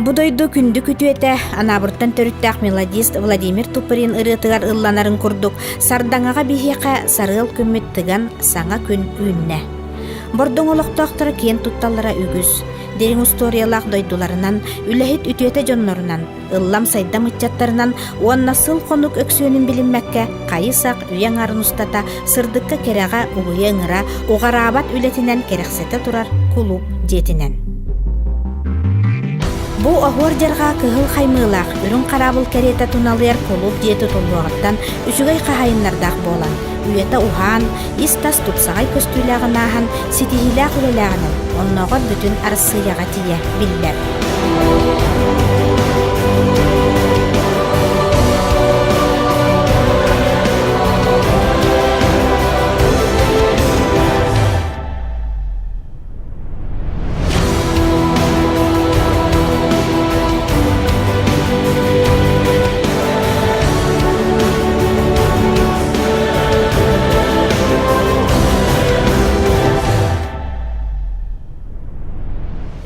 Бу дойду күндү күтүөтэ Анаабыртан төрүттээх мелодист Владимир Туприн ырыатыгар ылланарын курдук сардаҥаҕа биһиэхэ сарыал күммүт тыган саҥа күн үүннэ. Бордоҥ олохтоохторо киэн тутталлара үгүс. Дириҥ устуоруйалаах дойдуларынан, үлэһит үтүөтэ дьоннорунан, ыллам сайдам ыччаттарынан уонна сыл-хонук өксүөнүн билиммэккэ хайы-сах үйэ аҥарын устата сырдыкка-кэрэҕэ угуйа-ыҥыра, уҕараабат үлэтинэн кэрэхсэтэ турар кулууп дьиэтинэн. Бу оһуор дьарҕаа кыһыл хаймыылаах, үрүҥ хараабыл кэриэтэ туналыйар кулууп дьиэ тутуллуоҕуттан үчүгэй хаһаайыннардаах буолан, үйэтэ уһаан, ис-тас тупсаҕай көстүүлээҕин ааһан, ситиһиилээх үлэлээҕинэн оннооҕор бүтүн Арассыыйаҕа тиийэ биллэр.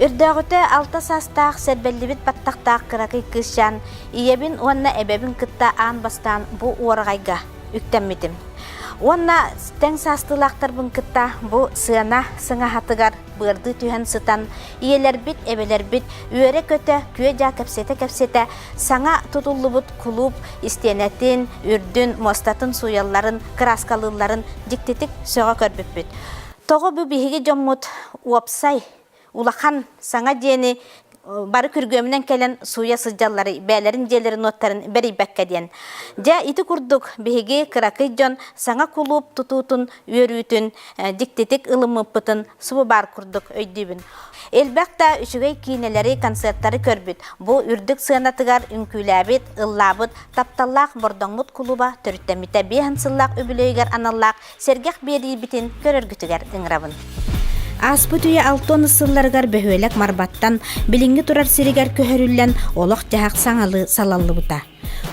Өрдөөҕүтэ алта саастаах сэрбэллибит баттахтаах кыракый кыысчаан ийэбин уонна эбэбин кытта аан бастаан бу уораҕайга үктэммитим. Уонна тэҥ саастыылаахтарбын кытта бу сыана сыҥаһатыгар быардыы түһэн сытан, ийэлэрбит, эбэлэрбит үөрэ-көтө, күө-дьаа кэпсэтэ-кэпсэтэ саҥа тутуллубут кулууп истиэнэтин, үрдүн, муостатын сууйалларын, кырааскалыылларын дьиктитик сөҕө көрбүппүт. Тоҕо бу биһиги дьоммут уопсай, улахан саҥа дьиэни бары күргүөмүнэн кэлэн сууйа сылдьалларый, бэйэлэрин дьиэлэрин-уоттарын бэрийбэккэ диэн. Дьэ, ити курдук биһиги кыракый дьон саҥа кулууп тутуутун үөрүүтүн дьиктитик ылыммыппытын субу баар курдук өйдүүбүн. Элбэх да үчүгэй киинэлэри, концерттары көрбүт, бу үрдүк сыанатыгар үҥкүүлээбит, ыллаабыт тапталлаах Бордоҥмут кулууба төрүттэммитэ биэһин сыллаах үбүлүөйүгэр аналлаах сэргэх биэриибитин көрөргүтүгэр ыҥырабын. Ааспыт үйэ алтон сылларыгар бөһүөлэк Марбаттан билиҥҥи турар сиригэр көһөрүллэн олох-дьаһах саҥалыы салаллыбыта.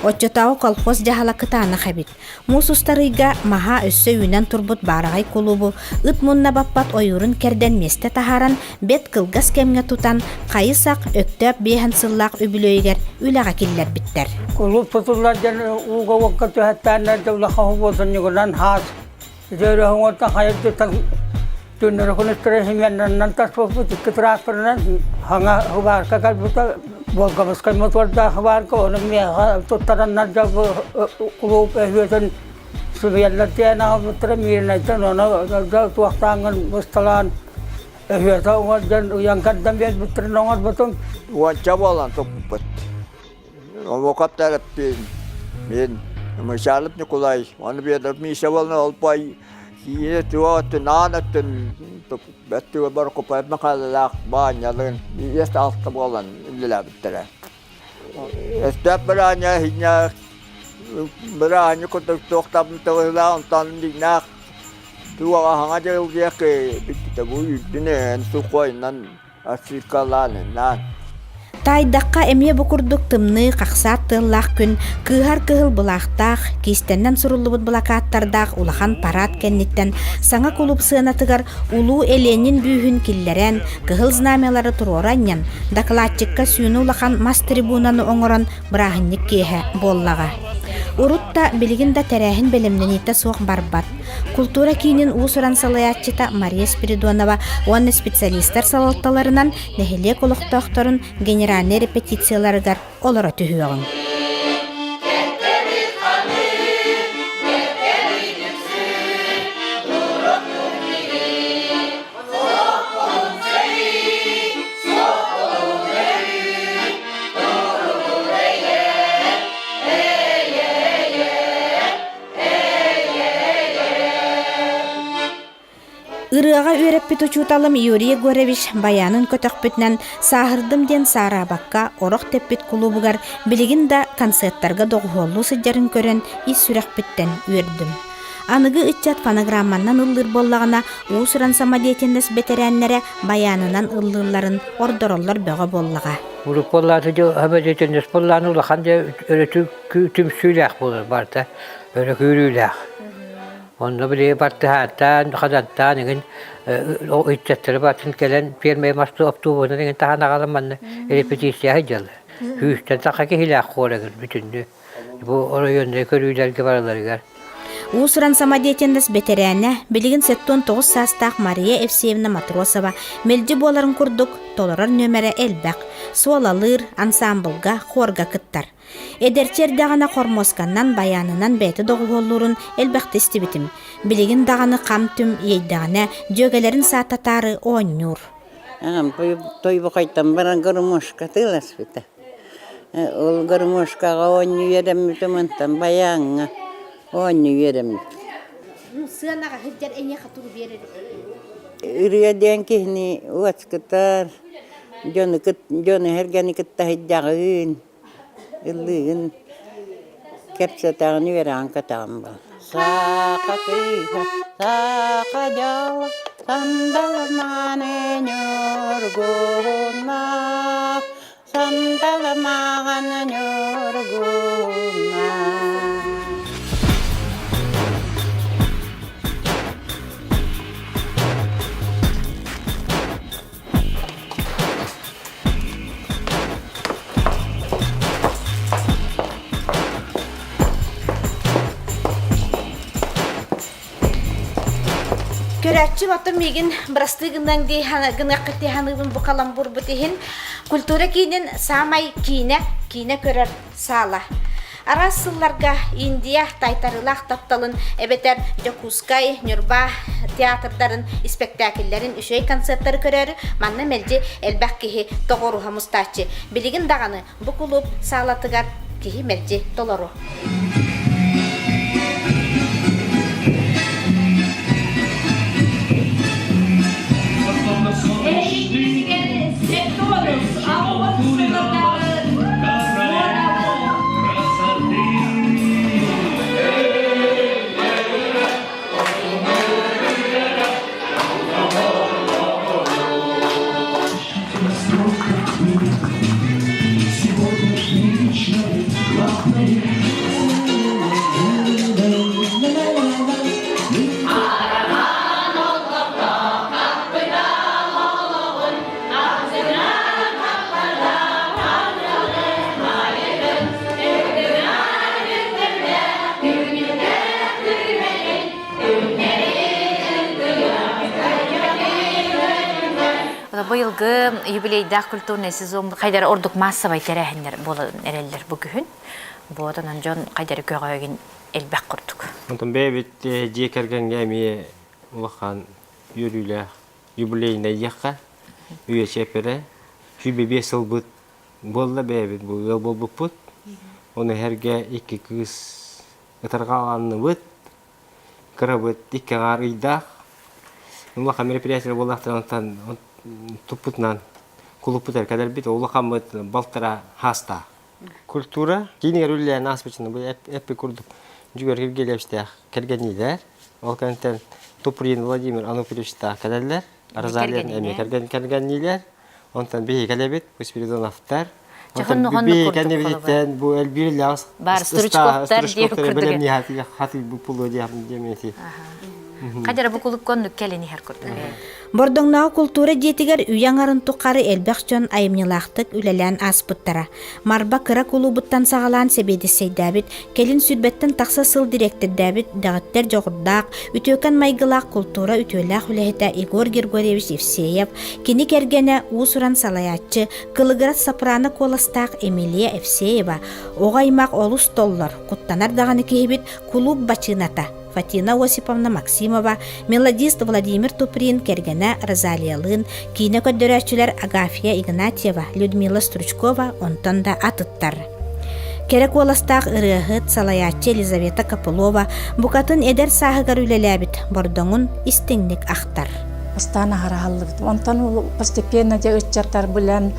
Оччотооҕу колхоз дьаһала кытаанах эбит. Муус устар ыйга маһа өссө үүнэн турбут баараҕай кулуубу ыт мунна баппат ойуурун кэрдэн миэстэ таһааран бэрт кылгас кэмҥэ тутан хайы-сах Өктөөп биэһэн сыллаах үбүлүөйүгэр үлэҕэ киллэрбиттэр. Кулууп тутуллар диэн ууга-уокка түһэттээннэр да улахан хубуотунньугунан хаас Дьөрөһүҥүттэн хайырдыттан түннэри күнүстэрэ симиэннэринэн таспыппыт икки тракторынан хаҥа хыбаарка кэлбитэ Волговскай мотуордаах хыбаарка ону миэхэ туттараннар дьэ кулууп өһүөтүн сыбыйаллар диэн аҕалбыттара Мииринэйтэн ону туохтааҥҥын бысталаан өһүөтэ оҥор диэн ыйан кэрдэн биэрбиттэрин оҥорбутум. Уонча буолан туппуппут. Омукаптарыппын мин Мышалов Николай, оны биэдэр Миша болна олпай киинэ туо өттүн аан өттүн бөттүгө бар купай махалалаах баанньалын иэс алта буолан үлэлээбиттэрэ. Өстөөх быраанньа хинньа быраанньа курдук туохтабын тылыһылаах онтон дьиҥнээх туоҕа хаҥа дьылдьыах бүттүтэ бу үрдүнэн сухойунан Аччыыкалаанынан. Таайдахха эмиэ бу курдук тымныы, хахсаат тыаллаах күн кыыһар кыһыл былаахтаах, киистэннэн суруллубут былакааттардаах улахан парад кэнниттэн саҥа кулууп сыанатыгар Улуу Ленин бүүһүн киллэрэн, кыһыл знамялары туруора анньан, дакылаатчыкка сүүнэ улахан мас трибунаны оҥорон бырааһынньык киэһэ буоллаҕа. Урут да, билигин да тэрээһин бэлэмнэниитэ суох барбат. Култуура киинин уус-уран салайааччыта Мария Спиридонова уонна специалистар салалталарынан нэһилиэк олохтоохторун генеральнай репетицияларыгар олоро түһүөҕүҥ. Ырыаҕа үөрэппит учууталым Юрий Егорович байаанын көтөхпүтүнэн сааһырдым диэн саараабакка орох тэппит кулуубугар билигин да концерттарга доҕуһуоллуу сылдьарын көрөн ис сүрэхпиттэн үөрдүм. Аныгы ыччат фонограмманан ыллыыр буоллаҕына, уус-уран самодеятельность бэтэрээннэрэ байаанынан ыллыылларын ордороллор бөҕө буоллаҕа. Урут буоллааты дьэ самодеятельность буоллааны улахан дьэ өрө түмсүүлээх буолар барыта өрө күүрүүлээх. Онно били бартыһааттаан, хадаттаан игин ыччаттары батын кэлэн фермер мастыы автобуһунан игин таһан аҕалан манна репетиция сылдьаллар. Күүстэн саха киһилээх хуора бүтүннүү. Бу оройуоннары көрүүлэргэ бараларыгар. Уус-уран самодеятельность бэтэрээнэ, билигин 79 саастаах Мария Евсеевна Матросова мэлдьи буоларын курдук, толорор нүөмэрэ элбэх, суолалыыр, ансаамбылга, хуорга кыттар. Эдэрчи эрдэҕинэ хормуосканнан, байаанынан бэйэтэ доҕуһуоллуурун элбэхтэ истибитим. Билигин даҕаны хам-түм иэйдэҕинэ, дьүөгэлэрин саататаары оонньуур. Аҕам Тойбохойтон баран гармошка тыыласпыта. Ол гармошкаҕа оонньуу үөрэммитим, онтон байааҥҥа оонньуу үөрэммитим. Сыанаҕа сылдьар эйиэхэ тугу биэрэр Ырыа диэн киһини уоскутар, дьону дьону сэргэни кытта сылдьаҕын. Ыллыыгын, кэпсэтэҕин, үөрэҕин көтөҕүн буол. Саха кыыһа, саха дьоло, сандал мааны ньургуһуннаах, сандал маҕан ньургуһуннаах. Көрөөччүм оттон миигин бырастыы гыныаҥ дии гыныаххыт дии саныыбын бу каламбурбут иһин культура киинин саамай киинэ киинэ көрөр саала. Араас сылларга Индия тайтарыылаах тапталын эбэтэр Дьокуускай, Ньурба театрдарын испэктээкиллэрин үчүгэй концерттары көрөөрү манна мэлдьи элбэх киһи тоҕуоруһа мустааччы. Билигин даҕаны бу кулууп саалатыгар киһи мэлдьи толору. Быйылгы юбилейдаах культурный сезон хайдары ордук массовай тэрээһиннэр буолан эрэллэр бу күһүн. Буотанан дьон хайдары көҕөөгүн элбэх курдук. Онтон бэйэбит дьиэ кэргэҥҥэ эмиэ улахан үөрүүлээх юбилейнай диэххэ үйэ чиэппэрэ 105 сылбыт буолла бэйэбит бу ыал буолбуппут. Ону эһэргэ икки кыыс ытарҕаланныбыт. Кырабыт икки аҥаар ыйдаах. Улахан мероприятие буоллахтарынан туппутунан кулуппутар кэлэрбит улахаммыт балтара хаастаах. Культура киинигэр үлэлээн ааспыччына бу эппи курдук дьүгэр Киргиэлэбистээх кэргэниилэр. Ол кэнниттэн Туприн Владимир Ануфриевичтаах кэлэллэр. Розалия эмиэ кэргэнниилэр. Онтон биһиги кэлэбит, бу Спиридоновтар. Онтон биһиги кэннибититтэн бу элбиир лаҕас Бар стручковтар диye курдук. бэлэмниһати хаты бу пулу диэмети. Хадара бу кулуккон кэлин иһэр курдук. Бордоҥнооҕу култуура дьиэтигэр үйэ аҥарын тухары элбэх дьон айымньылаахтык үлэлээн ааспыттара. Марба кыра кулуубуттан саҕалаан сэбиэдиссэйдээбит, кэлин сүүрбэттэн тахса сыл дириэктэрдээбит дэҕиттэр дьоҕурдаах, үтүөкэн майгылаах култуура үтүөлээх үлэһитэ Егор Григорьевич Евсеев, кини кэргэнэ уус-уран салайааччы, кылыгырас сопрано куоластаах Эмилия Евсеева, оҕо аймах олус толлор, куттанар даҕаны киһибит кулууп бачыыната Фатина Осиповна Максимова, мелодист Владимир Туприн кэргэнэ Розалиялыын, киинэ көрдөрөөччүлэр Агафья Игнатьева, Людмила Стручкова, онтон да атыттар. Кэрэ куоластаах ырыаһыт, салайааччы Елизавета Копылова букатын эдэр сааһыгар үлэлээбит Бордоҥун истиҥник ахтар. Бастаан аһараһаллыбыт. Онтон постепенно дьэ ыччаттар билэн,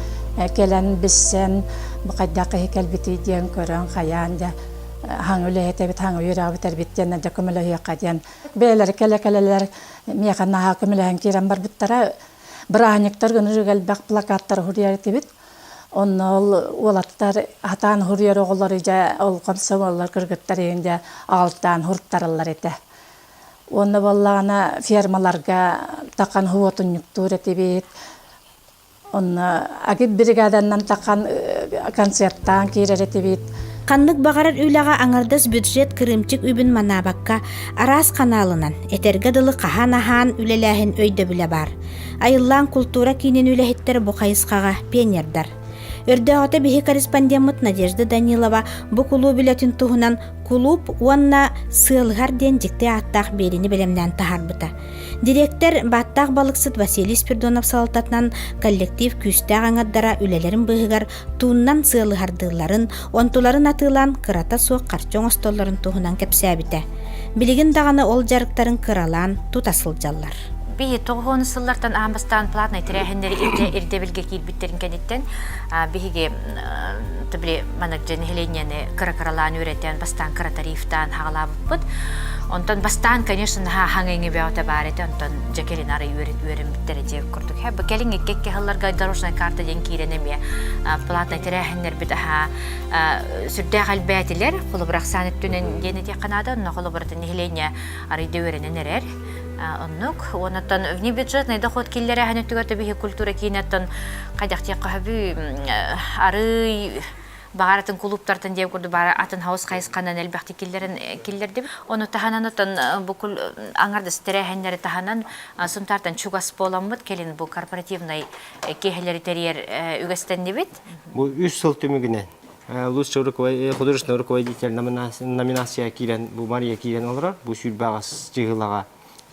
кэлэн билсэн, бу хайдах киһи кэлбитий диэн көрөн, хайаан дьэ хаҥ үлэһитэбит, хаҥ үөрэҕи бүтэрбит диэн дьэ көмөлөһүөххэ диэн бэйэлэрэ кэлэ-кэлэлэр миэхэ наһаа көмөлөһөн киирэн барбыттара. Бырааһынньыктар гыныр элбэх плакаттары суруйар этибит. Онно ол уолаттар хатаан суруйар оҕолору дьэ ол комсомоллар кыргыттар иһин дьэ аҕалтаан хуруттараллар этэ. Уонна буоллаҕына фермаларга тахан уотунньуктуур этибит. Онно агит бригаданнан тахан концерттаан киирэр этибит. Ханнык баҕарар үлэҕэ аҥардас бюджет кырыымчык үбүн манаабакка, араас ханаалынан, этэргэ дылы хаһан-аһаан үлэлээһин өйдөбүлэ баар. Айыллаан култуура киинин үлэһиттэрэ бу хайысхаҕа пионердар. Өрдөөҕүтэ биһи корреспондеммыт Надежда Данилова бу кулууп үлэтин туһунан «Кулууп уонна сыалыһар» диэн дьикти ааттаах биэриини бэлэмнээн таһаарбыта. Дириэктэр бааттаах балыксыт Василий Спиридонов салалтатынан коллектив күүстээх аҥардара үлэлэрин быыһыгар тууннан сыалыһардыылларын, онтуларын атыылаан кырата суох харчы оҥостоллорун туһунан кэпсээбитэ. Билигин даҕаны ол дьарыктарын кыралаан тута сылдьаллар. Биһи тоҕуһуон сыллартан аан бастаан платнай тэрээһиннэри ирдэбилгэ киирбиттэрин кэнниттэн биһиги били маннык дьэ нэһилиэнньэни кыра-кыралаан үөрэтэн бастаан кыра тарифтаан хаҕалаабыппыт. Онтон бастаан, конечно, наһаа хаҥыҥы бөҕөтө баар этэ, онтон дьэ кэлин арай үөрэммиттэрэ дьэ курдук. Бу кэлин икки сылларга дорожная карта диэн киирэн эмиэ платнай тэрээһиннэрбит аһаа сүрдээх элбээтилэр. Холобур, ахсаан өттүнэн диэн этиэххэ наада. Онно холобур, нэһилиэнньэ арыйда үөрэнэн эрэр. Оннук. Онтон внебюджетный доход киллэрээһин өттүгэр төбүһи культура киинэттэн хайдах диэххэ сөбүй арый баҕар атын кулууптартан диэн курдук баара атын хаус хайысханан элбэхтик киллэрэн киллэрдим. Ону таһынан отон бу аҥардас тэрээһиннэри таһынан Сунтаартан чугас буоламмыт кэлин бу корпоративнай киэһэлэри тэрийэр үгэстэннибит. Бу үс сыл түмүгүнэн лучший художественный руководитель номинация киирэн бу Мария киирэн олорор бу сүүрбэҕэс чыһылаҕа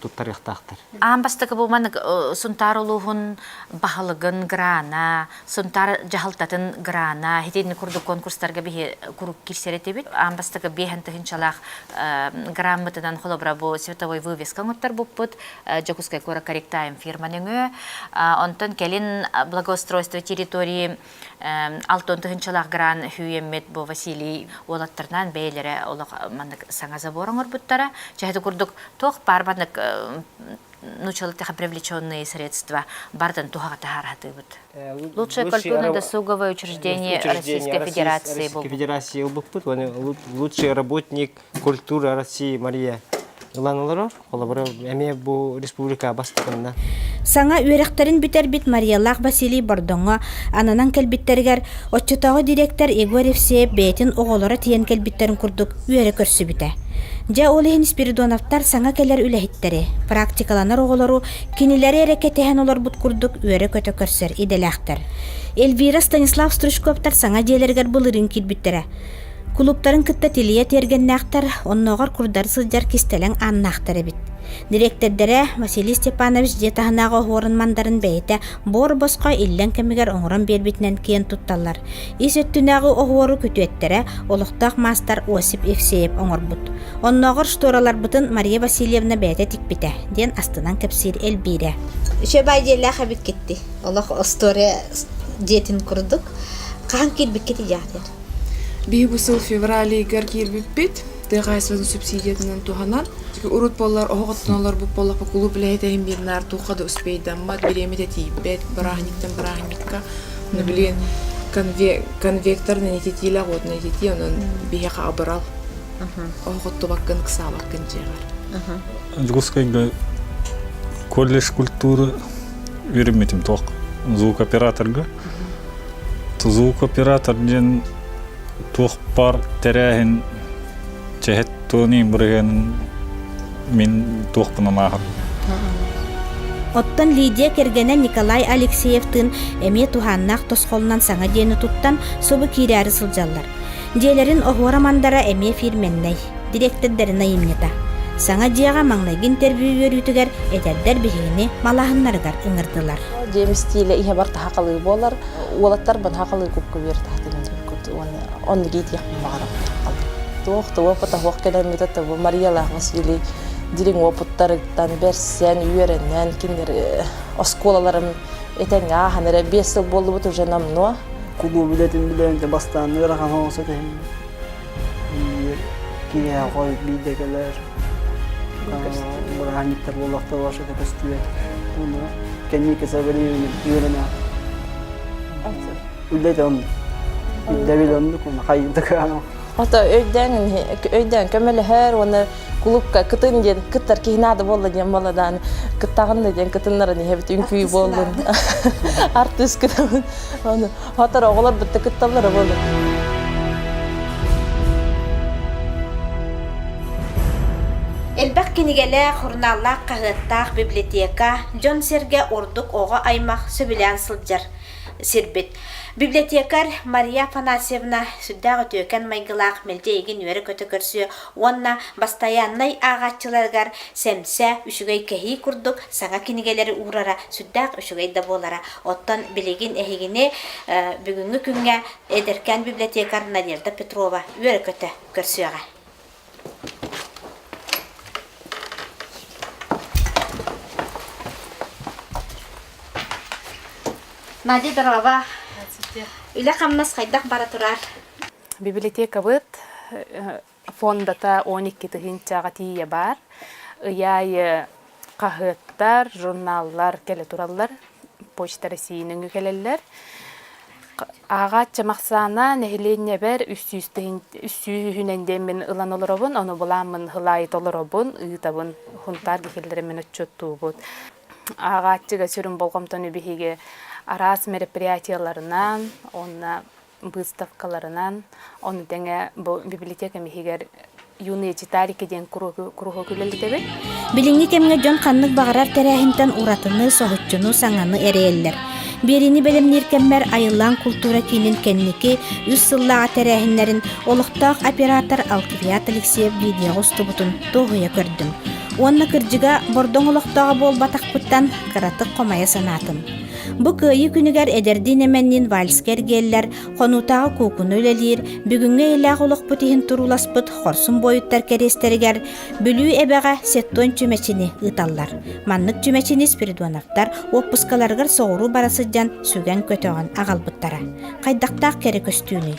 туттарыахтаахтар. Аан бастакы бу маннык Сунтаар улууһун баһылыгын грана, Сунтаар дьаһалтатын грана, итинни курдук конкурстарга биһи куруук киирсэр этибит. Аан бастакы биэһэн тыһыынчалаах граммытынан холобура бу световой вывеска оҥотторбуппут Дьокуускай куоракка Ректайм фирма нөҥүө. Онтон кэлин благоустройство территории Алтон тыһыынчалаах гран үүйэммит бу Василий уолаттарынан бэйэлэрэ олох маннык саҥа забор оҥорбуттара. Чэһэти курдук туох баар маннык нуучалыы привлеченные средства бардын туһаҕа таһаарахатыыбыт. Лучшее культурно-досуговое учреждение Российской Федерации Российской Федерации ылбыппыт. Лучший работник культуры России Мария ылан олорор. Холобура, эмиэ бу республика бастакынна. Саҥа үөрэхтэрин бүтэрбит Мариялаах Василий Бордоҥҥо ананан кэлбиттэригэр оччотооҕу дириэктэр Егор Евсеев бэйэтин оҕолоро тиийэн кэлбиттэрин курдук үөрэ көрсүбүтэ. Дьэ, ол иһин Спиридоновтар саҥа кэлэр үлэһиттэри, практикаланар оҕолору кинилэри эрэ кэтэһэн олорбут курдук үөрэ-көтө көрсөр идэлээхтэр. Эльвира Станислав Стручковтар саҥа дьиэлэригэр былырыын киирбиттэрэ. Кулууптарын кытта тилийэ тиэргэннээхтэр, оннооҕор курдары сылдьар кистэлэҥ ааннаахтар эбит. Дириэктэрдэрэ Василий Степанович дьиэ таһынааҕы оһуорун мандарын бэйэтэ буор-босхо иллэҥ кэмигэр оҥорон биэрбитинэн киэн тутталлар. Ис өттүнээҕи оһуору күтүөттэрэ олохтоох маастар Осип Евсеев оҥорбут. Оннооҕор штораларбытын Мария Васильевна бэйэтэ тикпитэ, диэн астынан кэпсиир Эльвира. Үчүгэй дьиэлээх эбиккит Олох остуоруйа дьиэтин курдук. Хаһан киирбиккит идиэхтэр? Биһи бу сыл февраль ыйыгар киирбиппит, тыа хаһаайыстыбатын субсидиятынан туһанан. Урут буоллар оһох оттон олорбут буоллахпа кулууп үлэһитэ иһин биир наар туохха да успейдаммат, бириэмэтэ тиийбэт, бырааһынньыктан бырааһынньыкка. Ону билигин конвекторынан ититиилээх уотунан ититии, онон биһиэхэ абырал. Оһох оттубаккын, ыксаабаккын дьиэҕэр. Дьокуускайга колледж культуры үөрэммитим туох звукоператорга. Звукоператор диэн туох баар тэрээһин чэһэт туони бырыһыанын мин туохпунан ааһар. Оттон Лидия кэргэнэ Николай Алексеевтыын эмиэ туһааннаах тосхолунан саҥа дьиэни туттан субу киирээри сылдьаллар. Дьиэлэрин оһуора-мандара эмиэ фирменнэй, дириэктэрдэрин айымньыта. Саҥа дьиэҕэ маҥнайгы интервью үөрүүтүгэр эдэрдэр биһигини малааһыннарыгар ыҥырдылар. Дьиэм истиилэ иһэ бар таһа буолар. Уолаттар банаха халыы кукку биэр таһатын кут уонна оннук иитиэхпин баҕарабын. Туох да опыта суох кэлэммитэ тобу Мариялаах Василий дириҥ опыттарыттан бэрсэн, үөрэнэн, кинилэр оскуолаларын этэҥҥэ ааһан эрэ 5 сыл буоллубут уже номнуо. Кулууп үлэтин билэн бастаан ыарахан оҥосо тэһин киэһэ хойут биирдэ кэлэр бырааһынньыктар буоллахтар вашата көстүбэт уонна кэнники со временем үөрэнэ үлэтэ оннук ирдэбил оннук уонна хайыыта кыаҕа. Ото өйдөөн өйдөөн көмөлөһөр уонна кулуупка кытын диэн кыттар киһи наада буолла диэн буолла кыттаҕын да диэн кытыннаран иһэбит үҥкүү буоллун артыыс кытабын ону хотор оҕолор бытта кытталлара буоллун Элбэх кинигэлээх, сурунааллаах, хаһыаттаах библиотека дьон-сэргэ ордук оҕо аймах сөбүлээн сылдьар сирбит. Библиотекарь Мария Афанасьевна сүрдээх үтүөкэн майгылаах мэлдьи эйигин үөрэ-көтө көрсүө уонна бастайааннай ааҕааччыларыгар сэмсэ, үчүгэй кэһии курдук саҥа кинигэлэри уурара сүрдээх үчүгэй да буолара. Оттон билигин эһигини бүгүҥҥү күҥҥэ эдэркээн библиотекарь Надежда Петрова үөрэ-көтө көрсүөҕэ. Надя, здорово. Үлэ-хамнас хайдах бара турар? Библиотекабыт фондата 12 тыһыынчаҕа тиийэ баар. Ый аайы хаһыаттар, журналлар кэлэ тураллар. Почта России нөҥүө кэлэллэр. Ааҕааччы ахсаана нэһилиэнньэбэр 300 үһүнэн диэммин ылан олоробун, ону былааммын ылаайы толоробун, ыытабын, Хунтаар киһилэрин отчуоттуубут. Ааҕааччыга сүрүн болҕомтону биһиги араас мероприятиеларынан уонна выставкаларынан, ону тэҥэ бу библиотека иһигэр юные читалики диэн куруһуок үлэлэтэбит. Билиҥҥи кэмҥэ дьон ханнык баҕарар тэрээһинтэн уратыны, соһуччуну, саҥаны эрэйэллэр. Биэриини бэлэмниир кэммэр Айыллаан култуура киинин кэнники үс сыллааҕы тэрээһиннэрин олохтоох оператор Алквиад Алексеев видеоҕа устубутун туоһуйа көрдүм. Уонна кырдьыга, Бордоҥ олохтооҕо буолбатахпыттан кыратык хомойо санаатым. Бу Кыайыы күнүгэр эдэрдиин-эмэнниин вальска эргиэллэр, хонуутааҕы куукуна үлэлиир, бүгүҥҥү эйэлээх олохпут иһин турууласпыт хорсун буойуттар кэриэстэригэр Бүлүү эбэҕэ сеттон чүмэчини ыыталлар. Маннык чүмэчини Спиридоновтар уоппускаларыгар соҕуруу бара сылдьан сүгэн-көтөҕөн аҕалбыттара. Хайдахтаах кэрэ көстүүнүй?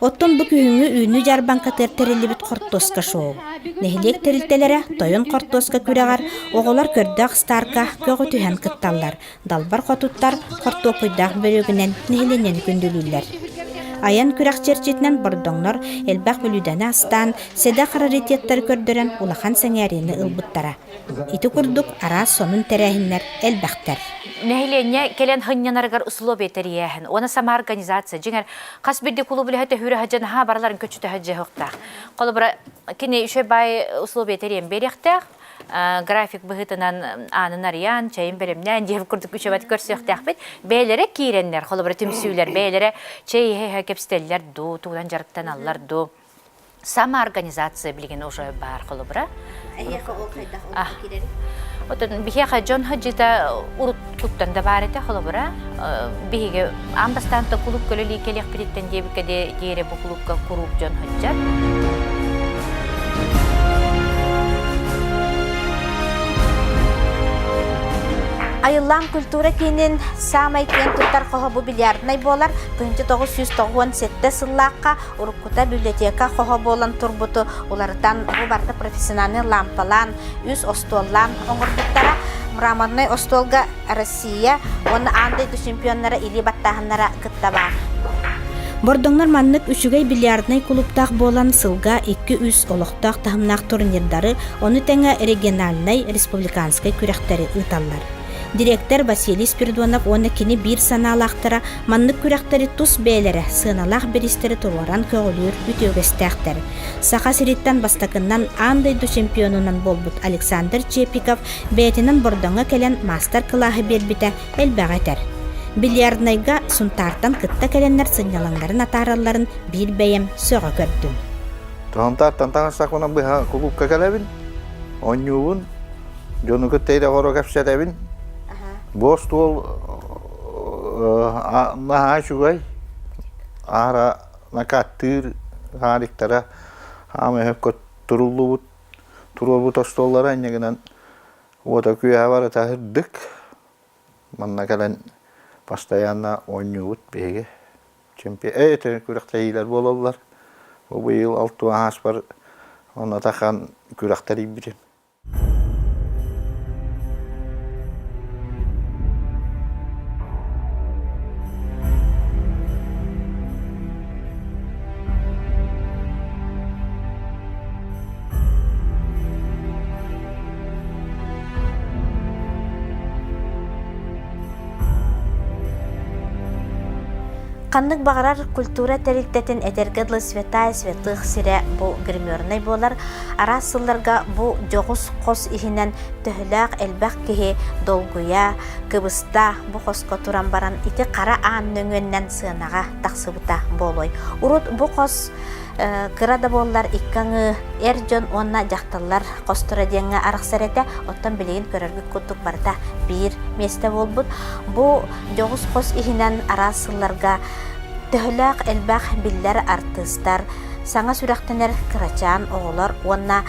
Оттон бу күһүҥҥү үүнүү дьаарбаҥкатыгар тэриллибит хортуоска шоу. Нэһилиэк тэрилтэлэрэ Тойон хортуоска күрэҕэр оҕолор көрдөөх старка көҕүтүһэн кытталлар, далбар хотуттар хортуоппуйдаах бөрүөгүнэн нэһилиэнньэни күндүлүүллэр. Айан күрэх чэрчитинэн бордоҥнор элбэх бүлүүдэни астаан, сэдэх раритеттары көрдөрөн улахан сэҥээриини ылбыттара. Ити курдук араас сонун тэрээһиннэр элбэхтэр. Нэһилиэнньэ кэлэн сынньанарыгар условия тэрийээһин уонна самоорганизация дьиҥэр хас биирдии кулууп үлэһитэ үүрэ сылдьан наһаа барыларын көччүтэ сылдьыахтаах. Холобура, кини үчүгэй баай условия тэрийэн биэриэхтээх, график быһыытынан аанын арыйан, чэйин бэлэмнээн диэн курдук үчүгэйдик көрсүөхтээхпит. Бэйэлэрэ киирэннэр, холобура, түмсүүлэр бэйэлэрэ чэй иһэ-иһэ кэпсэтэллэр дуу, тугунан дьарыктаналлар дуу. Самоорганизация билигин уже баар холобура. Эһиэхэ ол хайдах олоххо киирэрий? Отон биһиэхэ дьон сылдьыыта уруттуттан да баар этэ холобура. Биһиги аан бастаан да кулууп көлөлүү кэлиэхпититтэн диэбиккэ диэри бу кулуупка куруук дьон сылдьар. Айыллаан культура киинин саамай киэн туттар хоһо бу бильярднай буолар. 1997 сыллаахха уруккута библиотека хоһо буолан турбуту уларытан бу барыта профессиональный лампалаан, үс остуоллаан оҥорбуттара. Мраморнай остуолга Россия уонна аан дойду чемпионнара илии баттааһыннара кытта баар. Бордоҥнор маннык үчүгэй бильярднай кулууптаах буолан сылга 2-3 олохтоох таһымнаах турнирдары, ону тэҥэ региональнай, республиканскай күрэхтэри ыыталлар. Дириэктэр Василий Спиридонов уонна кини биир санаалаахтара маннык күрэхтэри тус бэйэлэрэ сыаналаах бириистэри туруоран көҕүлүүр үтүө үгэстээхтэр. Саха сириттэн бастакыннан аан дойду чемпионунан буолбут Александр Чепиков бэйэтинэн Бордоҥҥо кэлэн маастар-кылааһы биэрбитэ элбэҕи этэр. Бильярднайга Сунтаартан кытта кэлэннэр сынньалаҥнарын атааралларын биир бэйэм сөҕө көрдүм. Сунтаартан таҥастахпына быһа кулуупка кэлэбин, оонньуубун, Дьону кытта ирэ-хоро кэпсэтэбин. Бу остуол наһаа үчүгэй. Аара накаттыыр хаариктара хаама өһөккө туруллубут туруорбут остуоллара инньэ гынан уота күөһэ барыта сырдык. Манна кэлэн постоянно оонньуубут биһиги. Чемпион э күрэхтэһиилэр буолаллар. Бу быйыл алтуон ааспар онно тахан күрэхтэрийбитим. Ханнык баҕарар культура тэрилтэтин этэргэ дылы святая святых сирэ бу гримернай буолар. Араас сылларга бу дьоҕус хос иһинэн төһөлөөх элбэх киһи долгуйа, кыбыста бу хоско туран баран ити хара аан нөҥүөннэн сыанаҕа тахсыбыта буолуой. Урут бу хос кыра да буоллар икки аҥыы эр дьон уонна дьахталлар хосторо диэҥҥэ арахсар этэ. Оттон билигин көрөргүт курдук барыта биир миэстэ буолбут. Бу дьоҕус хос иһинэн араас сылларга төһөлөөх элбэх биллэр артыыстар, саҥа сүрэхтэнэр кырачаан оҕолор уонна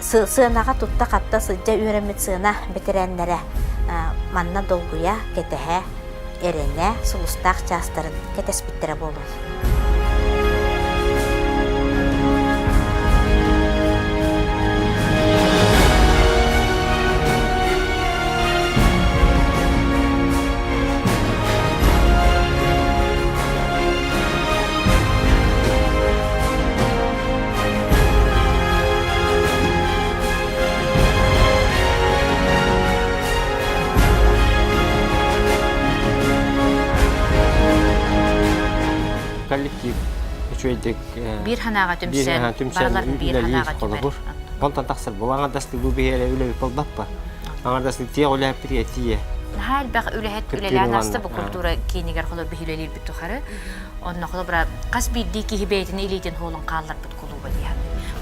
сыанаҕа тутта-хапта сылдьа үөрэммит сыана бэтэрээннэрэ манна долгуйа, кэтэһэ, эрэнэ сулустаах чаастарын кэтэспиттэрэ буолуой. Коллектив үчүгэйдик биир санааҕа түмсэн, барыларын биир санааҕа түмэр. Онтон тахсар бу аҥардастыы бу биһиэрэ үлэбит буолбаппа. Аҥардастыы тиэ үлэһэппит тиийэ. Наһаа элбэх үлэһит үлэлээн аста бу культура киинигэр холобур биһилэлиирбит тухары. Онно холобура хас биирдии киһи бэйэтин илиитин хуолун хаалларбыт кулууба диэһэн.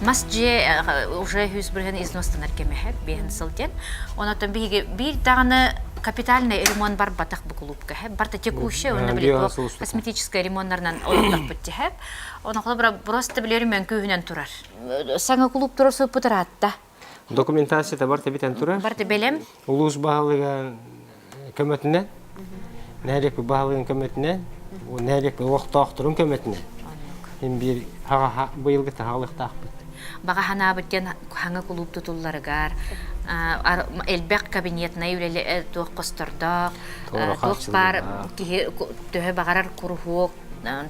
Мас дьиэ уже хүс бырыһын изностанар кэмэһэ биэһин сыл диэн. Онотон биһиги биир даҕаны капитальный ремонт барбатах бу кулуупка хэп. Барта текущая онно били косметическай ремоннарынан олордохпут тиһэп. Оны холобура просто билери мөҥкүүһүнэн турар. Саҥа кулууп турар сыппыт ыраатта. Документацията барта бүтэн турар. Барта бэлэм. Улуус баһылыга көмөтүнэн, нэһилиэк баһылыгын көмөтүнэн, нэһилиэк олохтоохторун көмөтүнэн мин биир быйылгы таһаалыахтаахпыт. Баҕа санаабыт диэн хаҥа кулууп тутулларыгар элбэх кабинетнай үлэлэ туох хостордоох, туох баар киһи төһө баҕарар куруһуок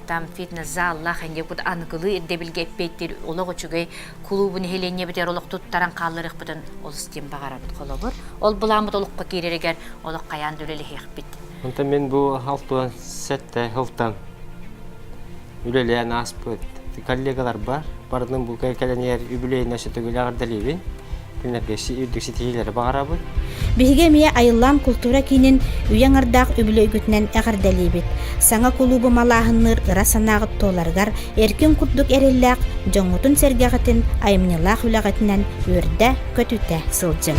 там фитнес-заллаах инде кут аныгылыы ирдэбилгэ эппиэттиир олох үчүгэй кулуубу нэһилиэнньэбитигэр олох туттаран хаалларыахпытын олус диэн баҕарабыт холобур. Ол былааммыт олоххо киирэригэр олох хайаан да үлэлэһиэхпит. Онтон мин бу 67 сылтан үлэлээн ааспыт коллегаларбар барытын бу кэлэн иһэр үбүлүөйүнэн сөтөгүлэ эҕэрдэлиибин. Кинилэргэ үрдүк ситиһиилэри баҕарабыт. Биһиги эмиэ Айыллаан култуура киинин үйэ аҥардаах үбүлүөйгүтүнэн эҕэрдэлиибит. Саҥа кулуубу малааһынныыр ыра санааҕыт туоларыгар эркин курдук эрэллээх дьоҥҥутун-сэргэҕитин айымньылаах үлэҕитинэн үөрдэ-көтүтэ сылдьыҥ.